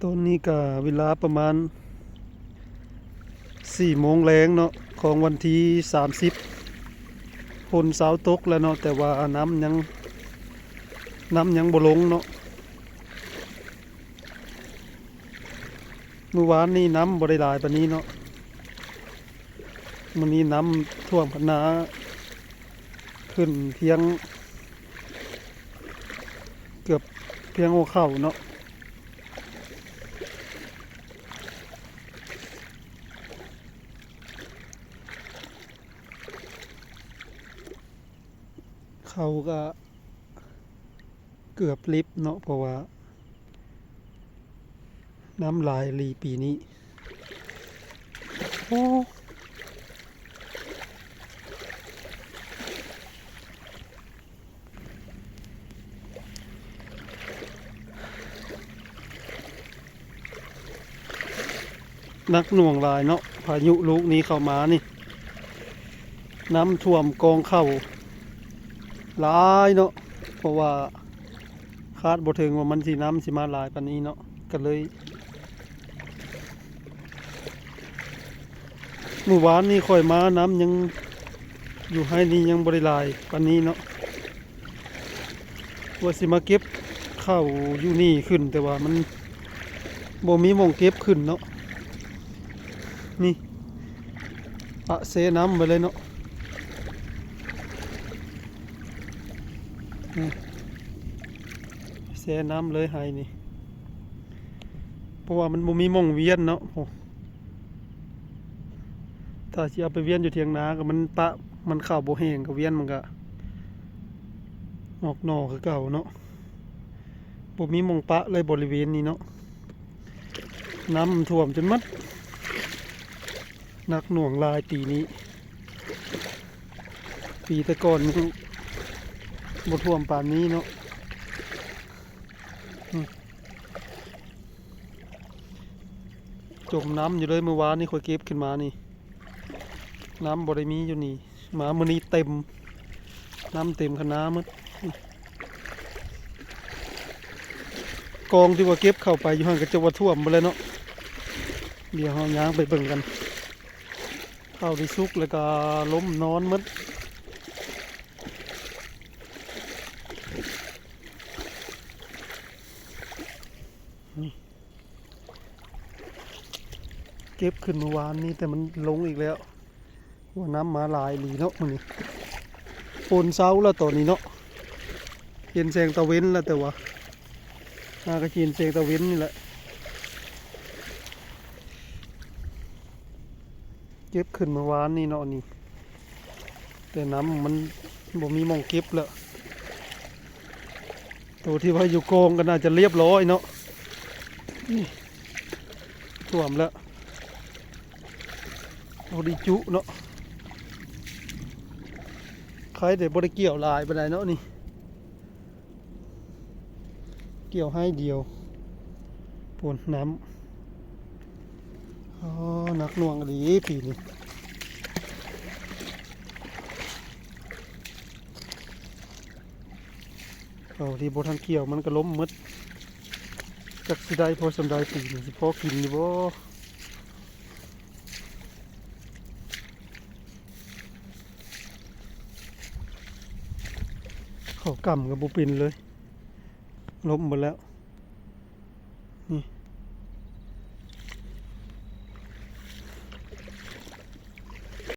ຕອນນີ້ກະເວລາປະມານສີ່ໂມງແລງເນາະ ຂອງວັນທີສາມສິບ ຝົນເຊົາຕົກແລ້ວເນາະ ແຕ່ວ່ານ້ຳຍັງ ນ້ຳຍັງບໍ່ລົງເນາະ. ມື້ວານນີ້ນ້ຳບໍ່ໄດ້ຫຼາຍປານນີ້ເນາະ ມື້ນີ້ນ້ຳຖ້ວມຄັນນາ ຂຶ້ນພຽງ ເກືອບພຽງຫົວເຂົ່າເນາະ. ເຂົ້າກະເກືອບລິບເນາະ ເພາະວ່ານ້ຳຫຼາຍອີ່ຫຼີປີນີ້. ໂອ້ ໜັກໜ່ວງຫຼາຍເນາະ ພາຍຸລູກນີ້ເຂົ້າມານີ້ ນ້ຳຖ້ວມກອງເຂົ້າຫຼາຍເນາະ ເພາະວ່າຄາດບໍ່ເຖິງວ່າມັນຊິ ນ້ຳຊິມາຫຼາຍປານນີ້ເນາະ ກະເລີຍ ມື້ວານນີ້ຂ້ອຍມາ ນ້ຳຍັງຢູ່ໄຮ່ນີ້ຍັງບໍ່ໄດ້ຫຼາຍປານນີ້ເນາະ. ວ່າຊິມາເກັບເຂົ້າຢູ່ນີ້ຂຶ້ນ ແຕ່ວ່າມັນບໍ່ມີໝ່ອງເກັບຂຶ້ນເນາະ. ນີ້ປະແຊ່ນ້ຳໄວ້ເລີຍເນາະ ນີ້ແຊ່ນ້ຳເລີຍໄຮ່ນີ້ ເພາະວ່າມັນບໍ່ມີໝ່ອງວຽນເນາະ. ໂອ້ ຖ້າຊິເອົາໄປວຽນຢູ່ຖຽງນາກໍມັນປະ ມັນເຂົ້າບໍ່ແຫ້ງ ກໍວຽນມັນກໍອອກໜໍ່ຄືເກົ່າເນາະ. ບໍ່ມີໝ່ອງປະເລີຍບໍລິເວນນີ້ເນາະ ນ້ຳຖ້ວມຈົນໝົດ. ໜັກໜ່ວງຫຼາຍປີນີ້ ປີແຕ່ກ່ອນບໍ່ຖ້ວມປານນີ້ເນາະ. ຈົມນ້ຳຢູ່ເລີຍ ມື້ວານນີ້ຂ້ອຍເກັບຂຶ້ນມານີ້ ນ້ຳບໍ່ໄດ້ມີຢູ່ນີ້ ມາມື້ນີ້ເຕັມ ນ້ຳເຕັມຄັນນາໝົດ. ກອງທີ່ວ່າເກັບເຂົ້າໄປຢູ່ຫັ້ນກໍຈະວ່າຖ້ວມໝົດແລ້ວເນາະ. ດຽວເຮົາຍ່າງໄປເບິ່ງກັນ ເຂົ້າທີ່ສຸກແລ້ວກໍລົ້ມນອນໝົດ. ເກັບຂຶ້ນມື້ວານນີ້ ແຕ່ມັນລົງອີກແລ້ວ ວ່ານ້ຳມາຫຼາຍອີ່ຫຼີເນາະມື້ນີ້. ຝົນເຊົາແລ້ວຕອນນີ້ເນາະ ເຫັນແສງຕາເວັນແລ້ວ ແຕ່ວ່າຫາກໍຊິເຫັນແສງຕາເວັນນີ້ແຫຼະ. ເກັບຂຶ້ນມື້ວານນີ້ເນາະນີ້ ແຕ່ນ້ຳມັນບໍ່ມີໝ່ອງເກັບແລ້ວ. ໂຕທີ່ວ່າຢູ່ກອງກໍໜ້າຈະລຽບຮ້ອຍເນາະ. ນີ້ຖ້ວມແລ້ວ ພໍດີຈຸເນາະ. ໃຄແຕ່ບໍ່ໄດ້ກ່ຽວຫຼາຍປານໃດເນາະນີ້. ກ່ຽວໄຮ່ດຽວ ໂອ້ ນ້ຳ ອໍ ໜັກໜ່ວງອີ່ຫຼີປີນີ້. ເອົາທີ່ບໍ່ທັນກ່ຽວມັນກໍລົ້ມໝົດ ຈັກຊິໄດ້ພໍສ່ຳໃດ ປີນີ້ຊິພໍກິນຢູ່ບໍ່? ເຂົ້າກຳກໍບໍ່ເປັນເລີຍ ລົ້ມໝົດແລ້ວ. ນີ້